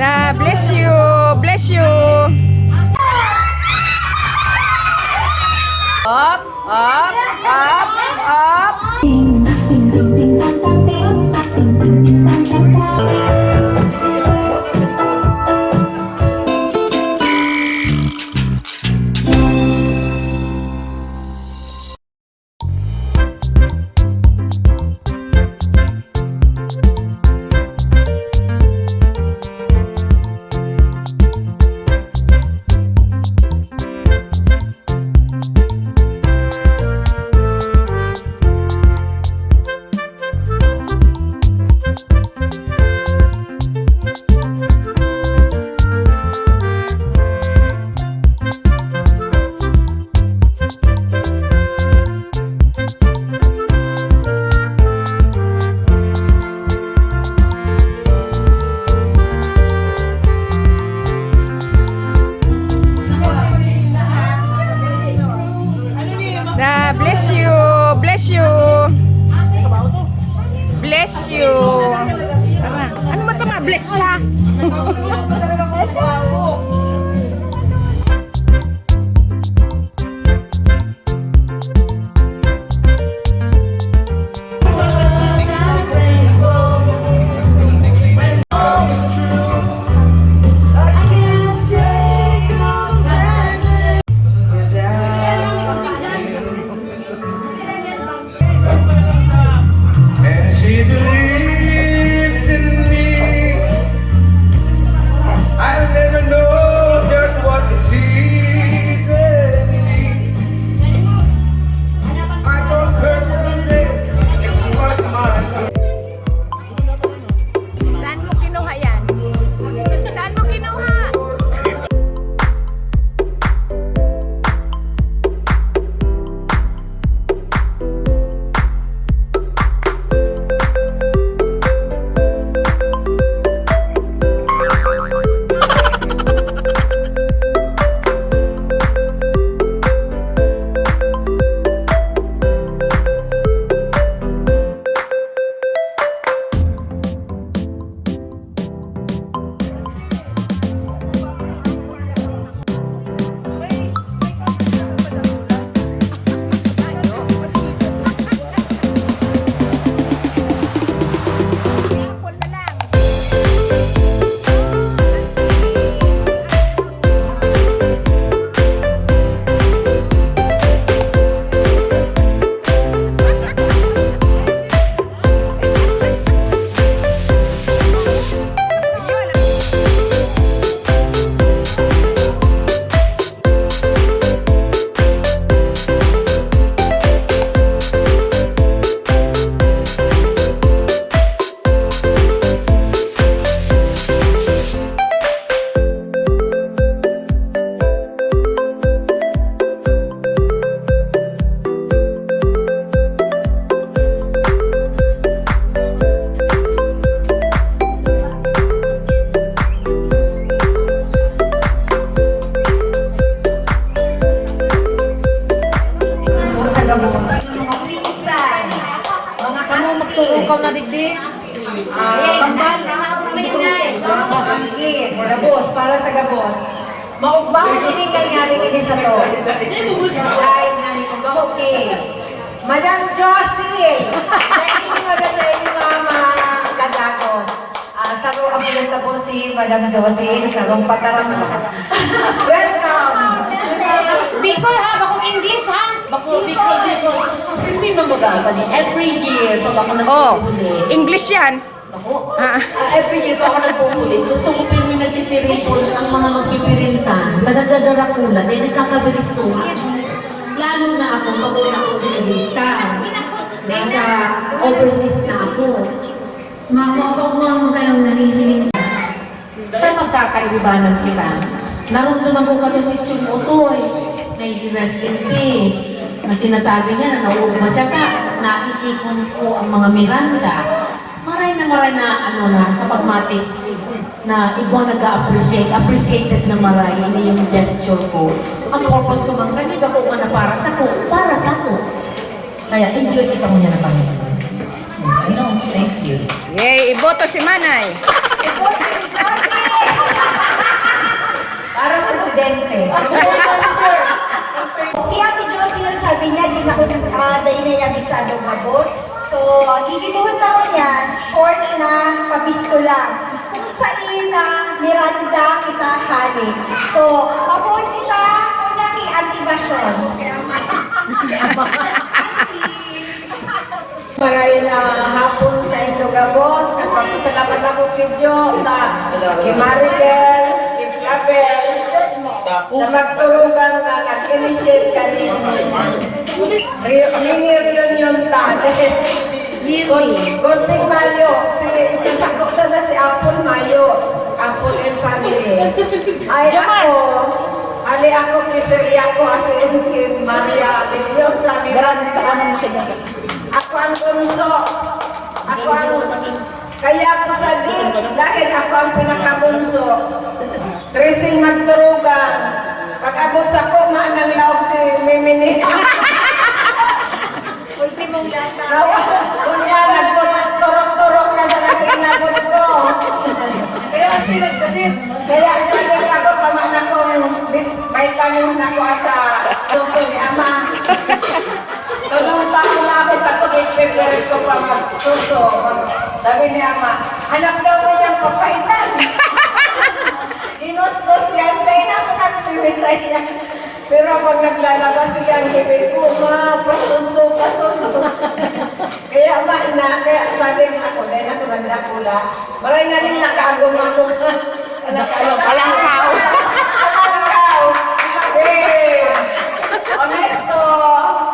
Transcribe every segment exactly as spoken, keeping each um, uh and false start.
Ah, bless you. Bless you. Up, up, up, up. Na, bless you, bless you. Bless you. Tama. Ano ba tama? Bless ka. And she believes in me. I'll never know just what she's in me. I told her someday it's was my Saan mo kinuha yan? Saan mo kinuha? Sa gabos. Mga pinsan. Mga kamo magsurukaw na digdi. Ah, tambal. Sige, gabos, para sa gabos. Maugmahan ini nangyari ini sa to. Ay, nani ko, okay. Madam Josie, thank you, Madam Lady Mama Kadakos. Ah, saro ang pinunta po si Madam Josie, sarong pataram na. Welcome! Bicol ha, bakong English ha? Bako, Bicol, Bicol. Hindi man baga pa ni. Every year, pag ako Oh, nagpupuli. English yan. Bako. Ah. Ah, every year, pag ako nagpupuli, gusto ko pirmi nagtitiripon ang mga magpipirinsan. Nagdadarakula, then nagkakabiristo. Lalo na ako, pag wala ako sa lista. Nasa overseas na ako. Mga, mga, mga, mga kayong nahihiling. Kaya magkakaibanan kita. Narumduman ko kato si Chong Utoy, may rest in peace, na sinasabi niya na nauugma siya ka, naiipon ko ang mga Miranda. Maray na maray na, ano na, sa pagmati na igwa nag-a-appreciate, appreciated na maray, ini yung gesture ko. Ang purpose ko man kani, bako man na para sa ko, para sa ko. Kaya enjoy kita mo niya na Panginoon. Ano? Thank you. Yay! Iboto si Manay! Iboto si Jackie! May abisado gabos. So, gigibohon ta ngunyan, short na pabisto lang. Kung sain na Miranda kita hali. So, pabohon kita, una ki Auntie Basyon. Auntie. Maray na hapon sa indo gabos. Nagpapasalamat ako ki Jo, ta, ki Maribel, ki Flavel, sa magturugang na nag-initiate kanin. Re-, mini reunion ta. Good, good thing mayo. Si, si sako sana si Apple mayo. Apple and family. Ay, ako, ali ako, kisiri ako, as in, ki Maria Villosa, Miranda. Ako ang bunso. Ako ang, kaya ako sa gig, dahil ako ang pinakabunso. Tracing magturugan. Pag-abot sako, manang laog si Mimini. Ultimong data. Nawa, kunya nagturok-turok na sa kasi inabot ko. Kaya ang pinagsadit. Kaya ang sakit ako, tama na kong vit-, vitamins na ko sa suso ni ama. Tulong taon na ako, katong i-prepare ko pa magsuso. Mag-, sabi ni ama, "Hanap daw mo yung papaitan." Ginuskos yan, kaya na ako nagtiwisay yan. Pero pag naglalabas siya, ang hibi ko, "Ma, pasuso, pasuso." Kaya ma, na, kaya sabi ako, dahil ako nagdakula, maray nga rin nakaagom ako. Alam ka, oh. Alam ka, oh. Alam ka, oh. Kasi, honesto,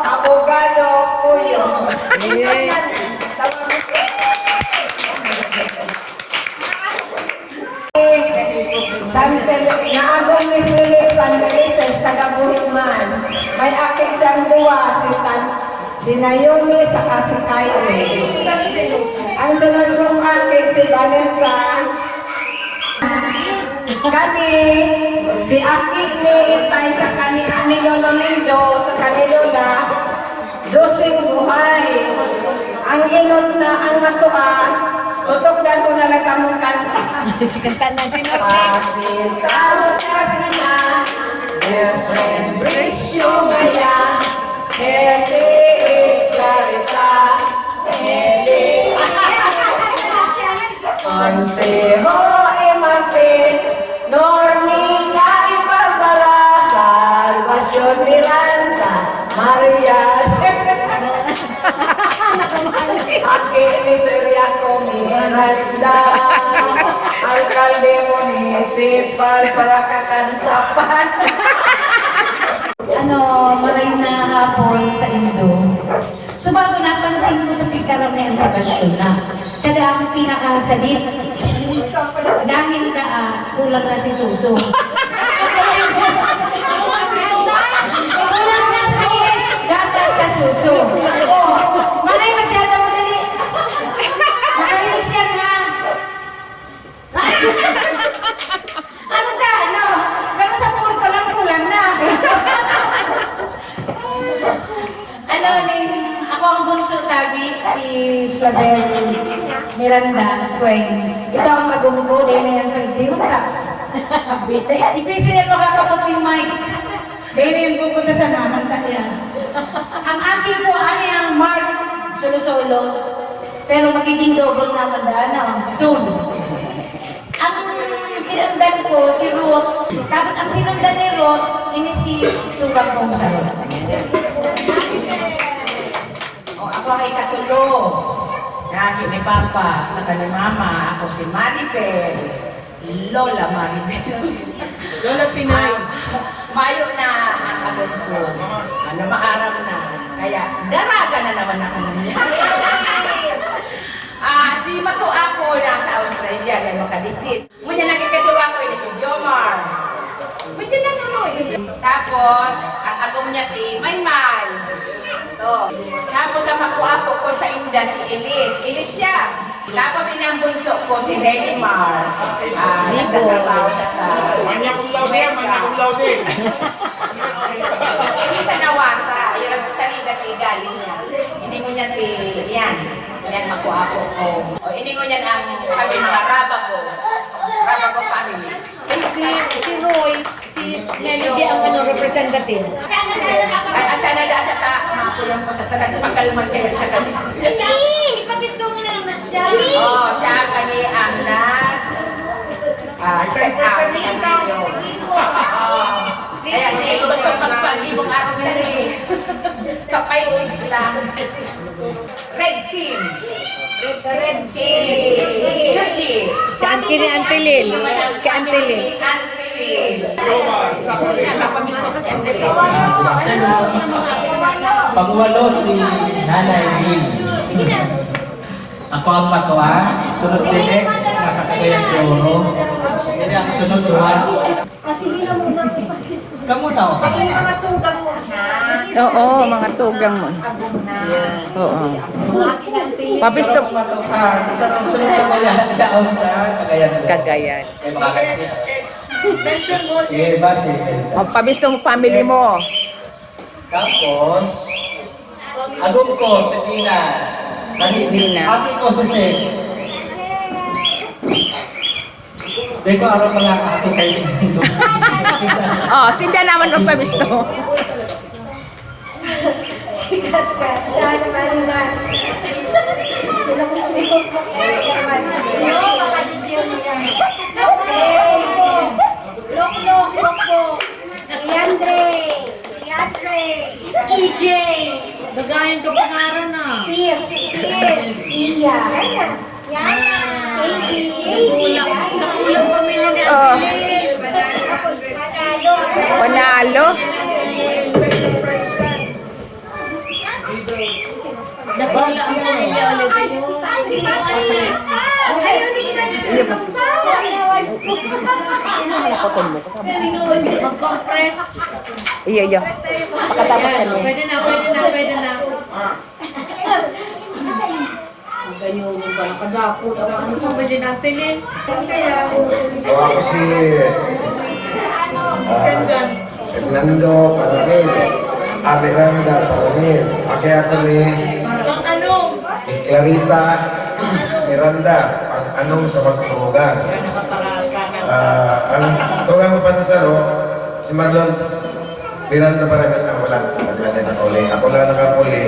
abogado, kuyo. Yeah. Tama. San Fel-, naagom ni Philip San Felices, taga Buhitman. May aki siyang duwa, si Tan-, si Naomi saka si Kyrie. Ang sunod kong aki, si Vanessa. Kami, si aki ni Itay saka ni, ni Lolo Lindo, saka ni Lola. Doseng buhay. Ang inot na ang matua, tutukdan ko na lang kamong kanta. Kanta natin, okay? Pasita sa kina, Efren Bricio Maya, Jesse Clarita, Jesse Consejo y Martin, Normi Ngai Barbara, Salvacion Miranda, Maria. Aki ni Sir Yaco Miranda, alkalde munisipal para kakansapan. Ano, maray na hapon sa indo. So, bago napansin ko sa picture ni Auntie Basyon na siya daw ang pinakasadit. Dahil daa, kulang na si Suso. Kulang na si Gata sa Suso. Oh, malay mo dyan, madali. Dahil siya nga. Ano ta? Ano? Pero sa pukol pa lang, kulang na. Ano, ning, ako ang bunso tabi, si Flavel Miranda Cueng. Ito ang magunggo, dahil na yan pwede mo ta. Busy. Busy yan makakapot yung mic. Dahil na yan pupunta sa naman ta yan. Ang akin po ay ang Mark Solo-Solo. Pero magiging double naman daan na, soon. Ang sinundan ko, si Ruth. Tapos ang sinundan ni Ruth, ini si Tugang kong Sarot. O, ako ang ikatulo. Naki ni Papa, saka ni Mama, ako si Maribel. Lola Maribel. Lola Pinay. Ah, mayo na ang agom ko. Ano, maaram na. Kaya, daraga na naman ako ngayon. Ah, si Mato ako nasa Australia, kaya makadikit. Ngunyan, nakikadwa ko, ini si Jomar. Pwede na naman. Tapos, ang agom niya si Maymay. To. Tapos, ang makuha ko po sa inda, si Elis. Elis siya. Tapos, ini ang bunso ko, si Renimar. Ah, nagtatrabaho siya sa Magna cum laude yan, magna cum laude. Ini sa Nawasa, yung nagsalida kay galing niya. Hindi mo niya si, yan. Yan, makuha ko. Oh. O, ini ngunyan ang kami mga Rabago. Rabago family. Eh, si, si Roy, si Nelly ang ano, representative. Ay, at siya na siya ta, ma-, Yan po siya, talagang pakalman kaya siya kami. Ipabisto mo na naman siya. Oo, siya kami ang nag, ah, set up. Oo. Kaya sige, gusto magpag-ibong araw kami. Sa five weeks lang. Red team. Red team. Georgie. Si Auntie ni Auntie Lil. Kay Auntie Lil. Pangwalo si Nanay Lynn. Ako ang matuwa. Sunod si Lex, nasa Cagayan de Oro. Yan ang sunod, duwa. Kamo na, oh. Ay, mga tugang mo na. Oo, mga tugang mo. Agong na. Oo. Mga kinanti. Pabisto. Sa mga to-, ah, sa, sa sunod sa kuya, yaon sa Cagayan. Cagayan. Eh, baka Mention mo, sige ba, sige. O, pabisto mo family mo. Tapos, agom ko, si Dina. Dina. Ate ko, si Seth. Di ko araw pala ako kay Nintendo. Oh, sinda naman magpabisto. Sikat ka. Saan naman na? Sila kung hindi ko pa kaya naman. Yo, makadikir mo yan. Hey! Lok, lok, lok, lok. Leandre. Leandre. E J. Bagayan ka pangaran, ah. Peace. Peace. Iya. Yan na. Yan. Katie. Katie. Nakulang, nakulang pamilya ni Ate. Panalo. Panalo. Nakulang ang pamilya ulit. Mag-compress. Iyo, iyo. Pakatapos kami. Pwede na, pwede na, pwede na. Ang ganyan yung pala kadako. Ang ano pang ganyan natin eh? O, ako si, ah, Hernando Paramil. Ah, Miranda Paramil. Aki ako ni, ni Clarita Miranda, ang anom sa Magturugan. Ah, ang tugang pansaro, si Marlon Miranda Paramil na wala. Wala na nakauli. Ako lang nakapuli.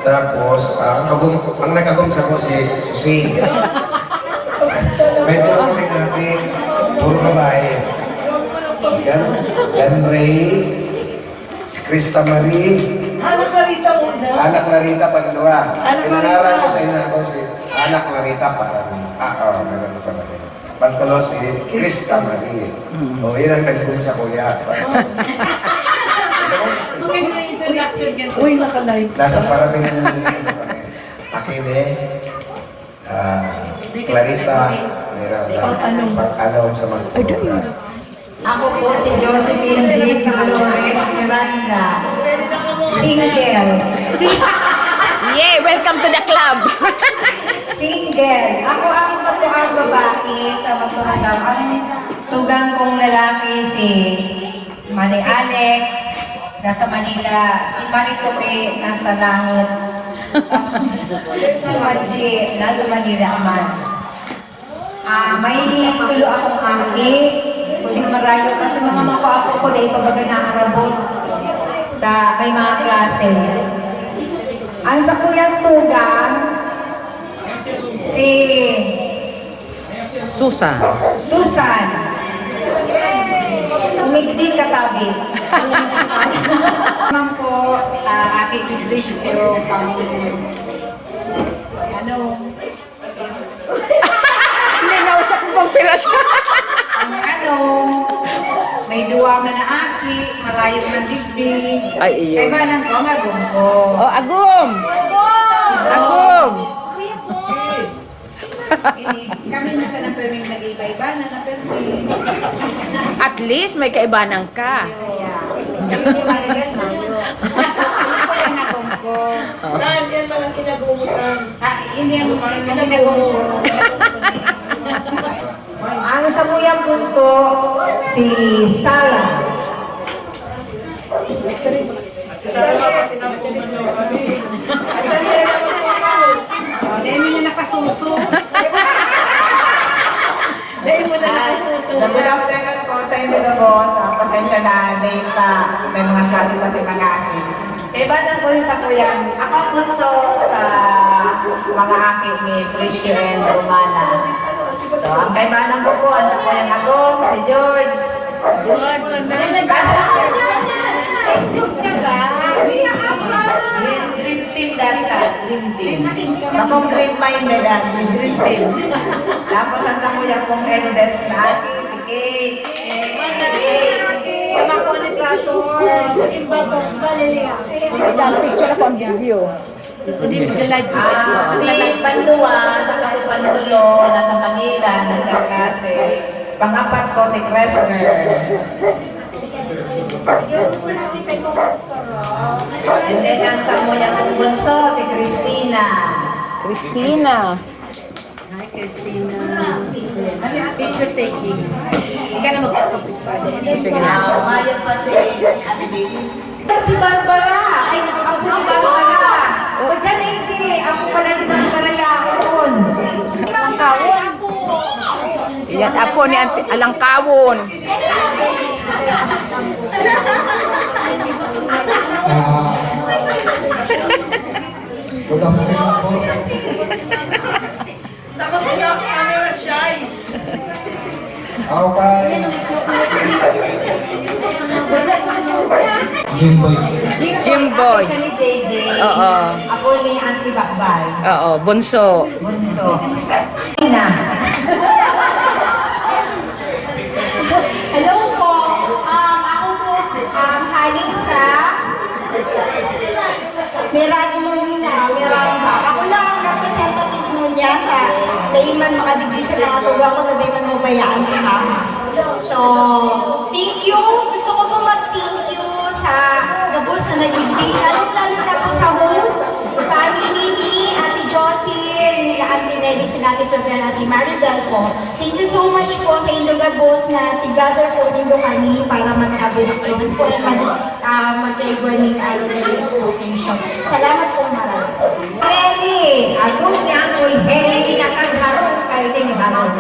Tapos, ah, ang agom, ang nag-agom sako si Susi. May tulo kami kasi, puro babae. Yan, yan Ray, si Krista Marie. Anak Clarita muna. Anak Clarita, pandua. Anak Pinangalan Clarita. Ko sa ina ko si Anak Clarita Paramil. Ah, oh, meron pa na rin. Pantalo si Krista Marie. Mm. Oh, yun ang nagkum sa kuya. Maganda yung introduction ka. Uy, naka-live. Nasa Paramil. Akin eh. Ah, Clarita Miranda. Pang-anom. Pang-anom sa mga Ay, dali. Ako po si Josephine Jean Dolores Miranda. Single. Yay! Welcome to the club! Single. Ako ang matuang babae sa Magturugang. Ang tugang kong lalaki si Manny Alex, nasa Manila. Si Manny Tope, nasa langit. Si Manji, nasa Manila man. Ah, may tulo akong aki, kundi marayo pa sa mga mga apo ko, dahil pa baga naarabot. Ta, may mga klase. Ang sa kuyang tugang, si Susan. Susan. Umigdi ka, tabi. Ma'am po, ah, Ate Ignacio, pang-, ano, Hindi na usap ko pang pirasyon. Ang ano, may duwa man na aki, marayo man digdi. Ay, iyo. Kaibanan ko, ang agom ko. Oh, agom. Agom. Eh, kami na sa nagperming nag-iba-iba na nagperming. At least may kaibanan ka. Iyo. Hindi maligan na. Ako yung agom ko. Saan yan man ang inagom mo, Sam? Ah, hindi ang, ang ginagawa ko. Ang sa kuyang bunso, si Sarah. Sarah, tinampuman daw kami. Oh, dahil mo niya nakasuso. Dahil mo na nakasuso. Good afternoon po sa inyo, boss. Ah, pasensya na, late na. May mga klase pa si mga aki. Kaibanan ko sa kuyang, ako ang bunso sa mga aki ni Priscio and Romana. So, ang kaibanan ko po, ang sa kuyang agong, si George. George, Green, green team dati ka, green team. Akong green minded, ah, green team. Tapos ang sa kuya kong eldest na aki, si Kate. Picture ako ang video. Hindi, mag-live ko sa Ah, si Panduwa, saka si Pandulo, nasa Manila, nagkaklase. Pangapat ko, si Cresner. And then, ang samuya kong bunso, si Christina. Christina. Hi, Christina. Ano yung picture taking? Ikaw na magkakapit pa. Sige na. Ah, umayag pa si Ate Baby. Si Barbara. Ay, ako si Barbara. O, dyan, eh, ako pala si Barbara Yaon. Yan, apo ni Auntie Alangkawon. Ah, good afternoon po. Takot na camera shy. Okay. Jimboy. Jimboy. Siya ni J J. Oo. Apo ni Auntie Bakbay. Oo, bunso. Bunso. Na. Hello po. Um, ako po, um, haling sa Miranda, Miranda. Ako lang ang representative mo niya. Dai man makadigdi sa mga tugang ko, na dai man mabayaan si mama. So, thank you. Gusto ko po mag-thank you sa gabos na nagigdi, lalong-lalo na po sa host, family ni Ate Jocelyn, nila Auntie Nelly, sila Ate Flaviana, Ate Maribel po. Thank you so much po sa indo gabos na tigather po nindo kami para magkabilis naman po at mag, ah, magkaigwa ning araw na rin po, occasion. Salamat po, marami. Nelly, agong ni Uncle Henry, nakagharong kayo din, harong.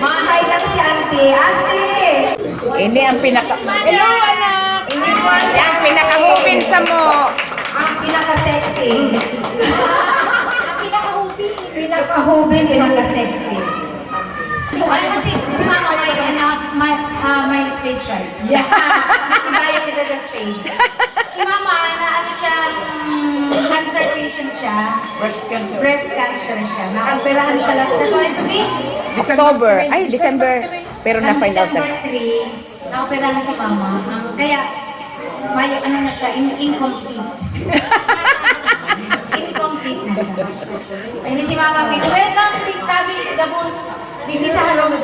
Mahay lang si Auntie. Auntie! Ini ang pinaka, hello, anak! Ini po ang Yan, pinakahupin sa mo. Ang pinaka-sexy. Ang pinaka-hupin. Pinaka-hupin, pinaka-sexy. Wala man si, si Mama may, ano, may, ah, may stage fright. Yeah. Mas mabaya kita sa stage. Si Mama, na ano siya, mm, cancer patient siya. Breast cancer. Breast cancer siya. Naoperahan siya last, that's why to be October. Ay, December. Pero na-find out na. December three. Naoperahan si Mama. Ang, kaya, may ano na siya, in-, incomplete. Incomplete na siya. Ini si Mama Pi. Welcome, Tita Bi, gabos. Digdi sa harong.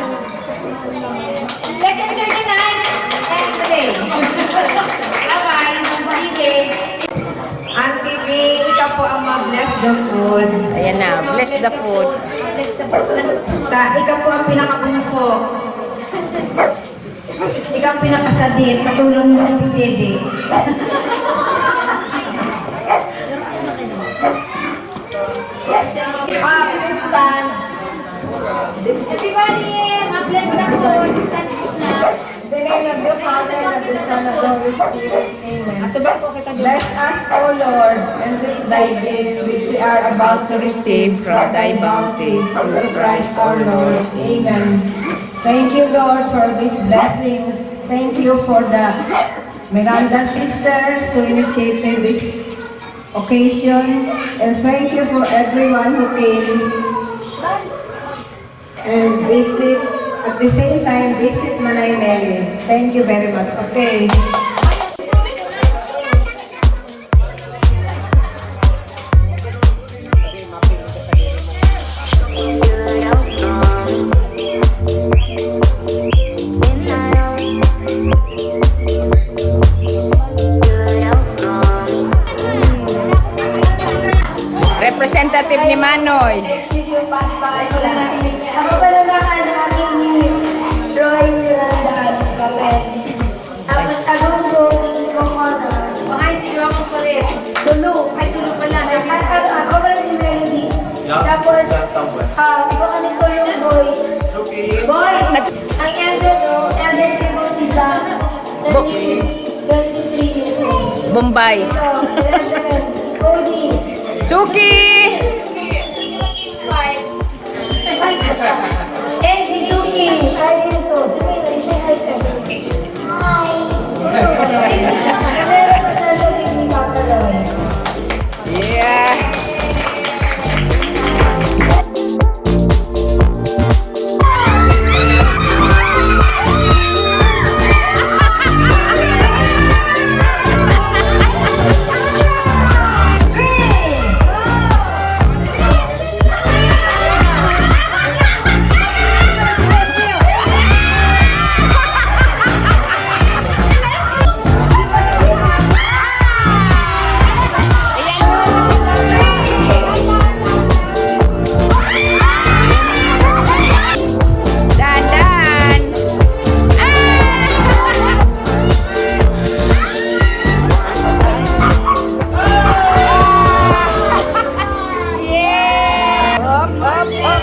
Let's enjoy the night and play. Bye-bye. Sige. Auntie Bi, ikaw po ang mag-bless the food. Ayan na, bless the food. Ta, ikaw po ang pinakabunso. Ikaw ang pinakasadit, katulad mo si P J. Ah, please stand. Everybody, mag-bless na po. Stand po na. In the name of the Father, and of the Son, and of the Holy Spirit. Amen. Bless us, O Lord, and these thy gifts which we are about to receive from thy bounty, through Christ our Lord. Amen. Thank you, Lord, for these blessings. Thank you for the Miranda sisters who initiated this occasion. And thank you for everyone who came and visit, at the same time, visit Manay Nelly. Thank you very much. Okay. Representative ni Manoy. Excuse you, pass by sila. Ako pala na ang aking ni Roy Miranda Capel. Tapos, agong ko, si Igong Honor. Mga si Igong Kulit. Tulo. Ay, tulo pala. Ay, ay, ay, ako pala si Melody. Yeah. Tapos, That's somewhere. Ah, iba kami tulong, boys. Okay. Boys! Ang eldest, eldest ni Boss si Zach. Thirty, twenty-three years old. Bombay. Suki! And si Suki, five years old. Dali, dali, say hi to everyone. Hi. Meron pa siya sa tingin ni Papa Loy. Yeah. Dandan! Ah! Yeah! Up, up, up!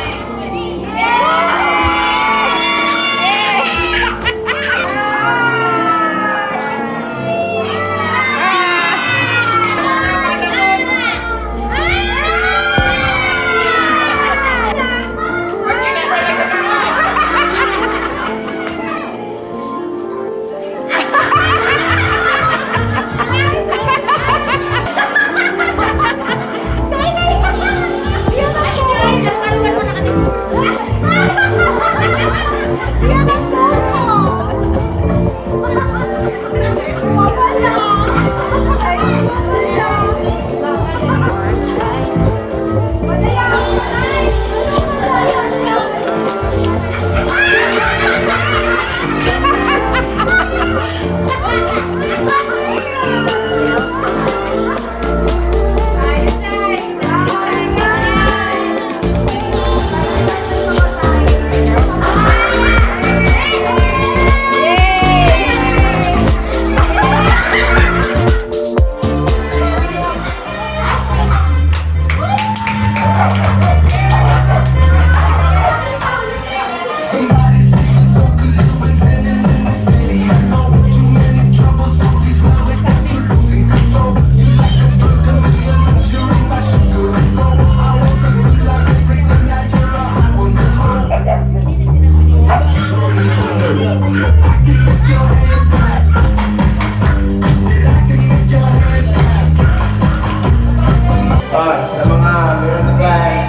Ah, sa mga meron na guys,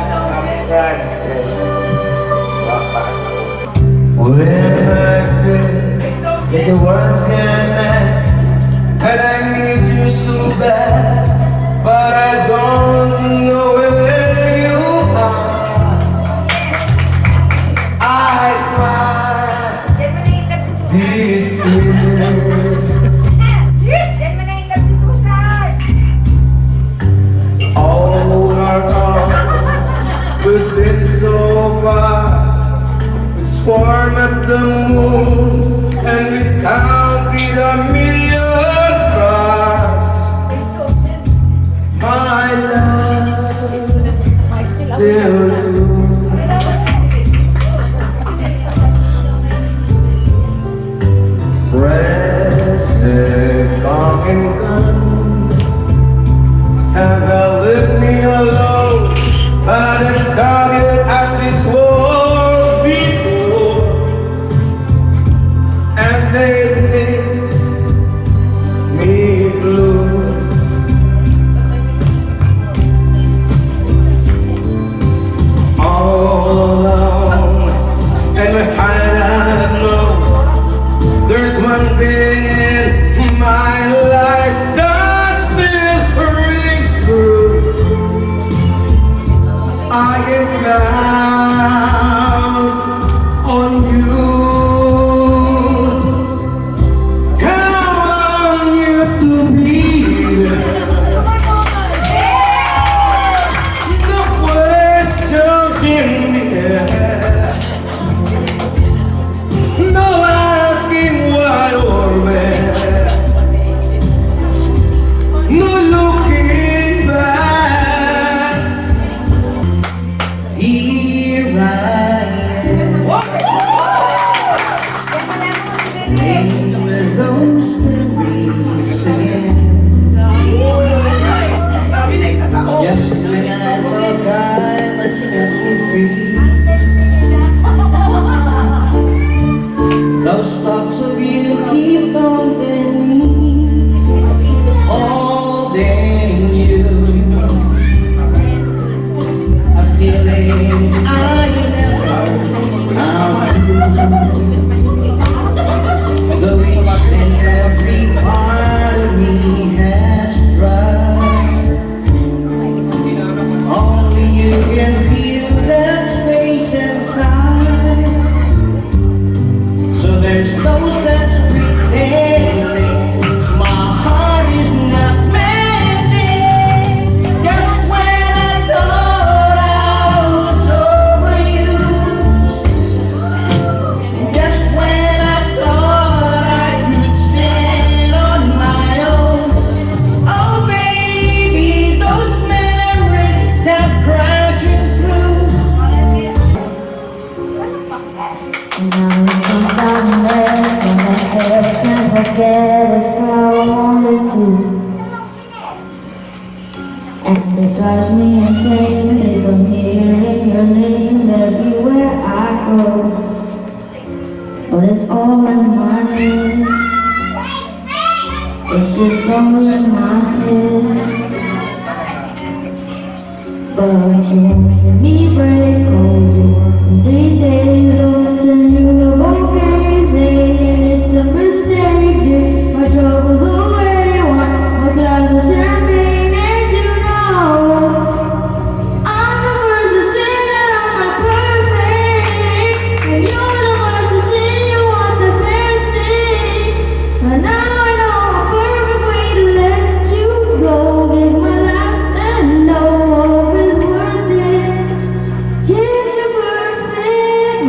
yes. Pakas na po. Where have I been? Like the words can't end. And I need you so bad, but I don't know where you are. I cry these tears. All our love, we've been so far. We sworn at the moon and we counted a million stars. My love, still true. Press the gong and gun. Santa left me alone, but I started at this walls before, and they made me blue. All alone, and we hide and know there's one thing in my life that still rings true. I can count on you. Count on you to be there. No questions in the air. No asking why or where. No looking back. Here I am. Playing with those memories again. Pretending my heart is not mending. Just when I thought I was over you, just when I thought I could stand on my own, oh baby, those memories kept crashing through. And I was down there, and I still can't forget it, how I wanted to. And it drives me insane, even hearing your name everywhere I go. But it's all in my head. It's just all in my head. But you won't see me break cold. You want three days off and you look okay, saying it's a mistake. Drink my troubles away, want a glass of champagne, and you know I'm the first to say that I'm not perfect, and you're the first to say you want the best thing. But now I know a perfect way to let you go. Give my last and no hope is worth it. Here's your perfect.